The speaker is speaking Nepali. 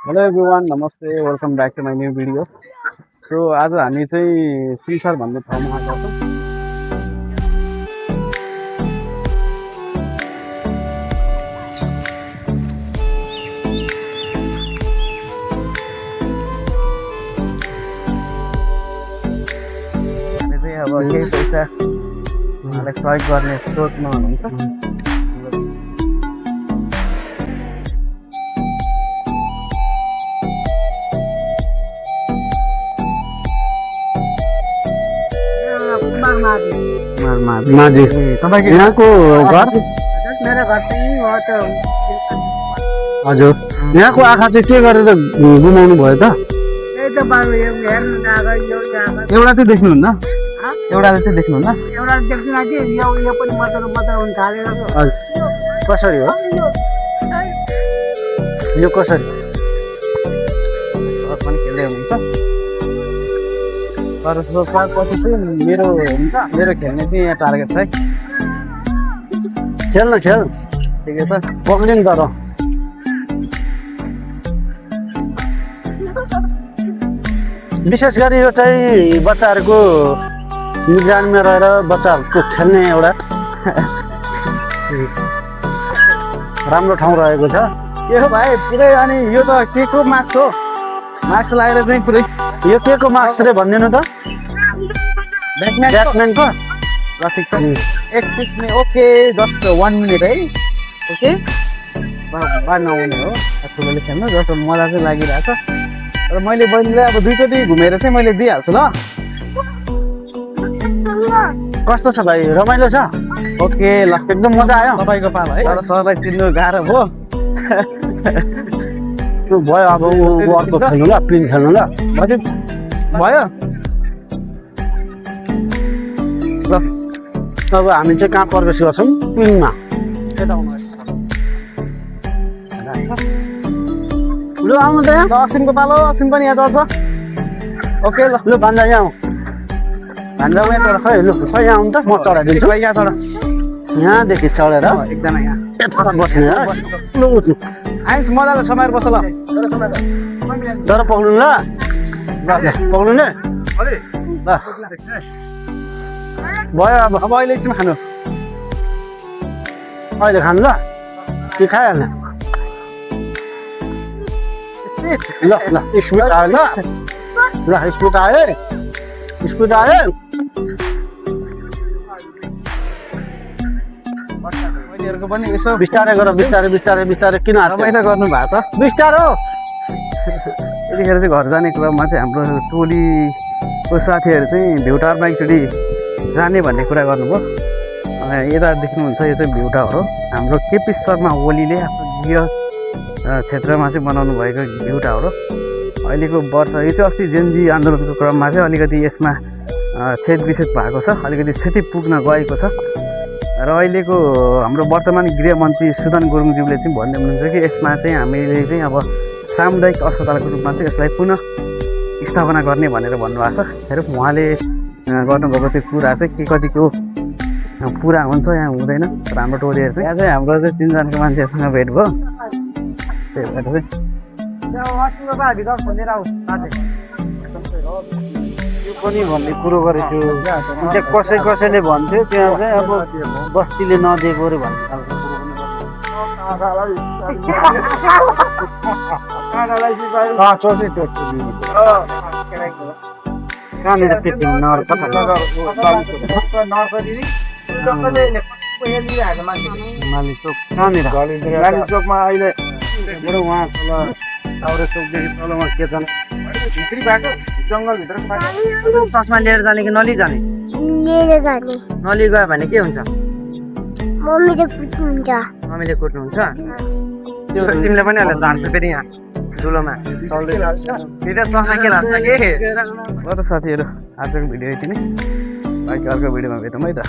हेलो एभ्रिवान नमस्ते welcome back to my new video. So आज हामी चाहिँ सिमसार भन्ने ठाउँमा आएको छौँ। हामी चाहिँ अब केही पैसा उहाँलाई सहयोग गर्ने सोचमा हुनुहुन्छ। माझी तपाईँको यहाँको घर मेरो घर चाहिँ हो त हजुर यहाँको आँखा चाहिँ के गरेर गुमाउनु भयो त त्यही त बाबु हेर्नु गएको एउटा चाहिँ देख्नुहुन्न, एउटाले चाहिँ देख्नुहुन्न। एउटा देख्नु चाहिँ यो पनि मतर हुन थालेको छ। हजुर कसरी हो यो कसरी सर पनि खेल्दै हुनुहुन्छ। तर पछि चाहिँ मेरो खेल्ने चाहिँ यहाँ टार्गेट छ है। खेल्न खेल ठिकै छ। पक्रिनु तर विशेष गरी यो चाहिँ बच्चाहरूको निगरानीमा रहेर बच्चाहरूको खेल्ने एउटा राम्रो ठाउँ रहेको छ। के हो भाइ पुरै? अनि यो त के को मार्क्स हो? मार्क्स लगाएर चाहिँ पुरै यो के को मार्क्स रे भनिदिनु त ब्याटम्यानको ल ठिक छ। Excuse me, okay just 1 minute है। ओके बार नआउने हो ठुलोले खेल्नु, जस्तो मजा चाहिँ लागिरहेको छ। र मैले बहिनीलाई अब 2 चोटि घुमेर चाहिँ मैले दिइहाल्छु ल। कस्तो छ भाइ रमाइलो छ ओके ल, एकदम मजा आयो तपाईँको पालो है। तर सरलाई चिन्नु गाह्रो भयो। त्यो भयो अब अर्को खेल्नु ल पिन खेल्नु ल बजेट भयो ल। अब हामी चाहिँ कहाँ प्रवेश गर्छौँ पिनमा यता आउनुहोस्। लु आउनु त यहाँ ल असिमको पालो, असिम पनि यहाँ चढ्छ। ओके ल लु भन्दा यहाँ आऊ भान्जा यहाँ चढ। खै लु खै यहाँ आउनु त म चढाइदिन्छु यहाँ चढ। यहाँदेखि चढेर एकजना यहाँ यता बस्ने लु उठ्नु आइन्स मजाले समाएर बस ल। तर पक्रिनु ल पक्रिनु ल भयो अब अब अहिले एकछिन खानु। अहिले खानु ल कि खाइहाल्ने ल ल स्पिड आयो ल स्पिड आयो स्पिड आयो बहिनीहरूको पनि यसो बिस्तारै गर बिस्तारै बिस्तारै बिस्तारै किन रमाइलो गर्नु भएको छ। बिस्तारो यतिखेर चाहिँ घर जाने क्रममा चाहिँ हाम्रो टोलीको साथीहरू चाहिँ भ्यू टावरमा एकचोटि जाने भन्ने कुरा गर्नुभयो। यता देख्नुहुन्छ यो चाहिँ भ्यू टावर हो। हाम्रो केपी शर्मा ओलीले आफ्नो गृह क्षेत्रमा चाहिँ बनाउनु भएको भ्यू टावर हो। अहिलेको वर्ष यो चाहिँ अस्ति जेनजी आन्दोलनको क्रममा चाहिँ अलिकति यसमा छेद विच्छेद भएको छ, अलिकति क्षति पुग्न गएको छ। र अहिलेको हाम्रो वर्तमान गृहमन्त्री सुदन गुरुङज्यूले चाहिँ भन्दै हुनुहुन्छ कि यसमा चाहिँ हामीले चाहिँ अब सामुदायिक अस्पतालको रूपमा चाहिँ यसलाई पुनः स्थापना गर्ने भनेर भन्नुभएको छ। हेरौँ उहाँले गर्नुभएको त्यो कुरा चाहिँ के कतिको पुरा हुन्छ यहाँ हुँदैन। तर हाम्रो टोलीहरू चाहिँ यहाँ चाहिँ हाम्रो चाहिँ 3 जनाको मान्छेहरूसँग भेट भयो। त्यही भएर चाहिँ यो पनि भन्ने कुरो गरेको थियो त्यहाँ कसैले भन्थ्यो त्यहाँ चाहिँ अब बस्तीले नदिएको अरे भन्ने खालको कुरो कहाँनिर पिटिङ नगर कता मालिचोक कहाँनिर चोकमा अहिले मेरो उहाँ तल टाउरे चोकदेखि तलमा के जाने भित्री बाटो जङ्गलभित्र चस्मा लिएर जाने कि नली जाने? लिएर जाने। नली गयो भने के हुन्छ? मम्मीले कुट्नुहुन्छ। मम्मीले कुट्नुहुन्छ? त्यो तिमीले पनि अहिले झार्छ फेरि यहाँ धुलोमा चल्दै फेरि चस्मा के लाग्छ के? ल त साथीहरू आजको भिडियो यति नै। बाँकी अर्को भिडियोमा भेटौँ है त।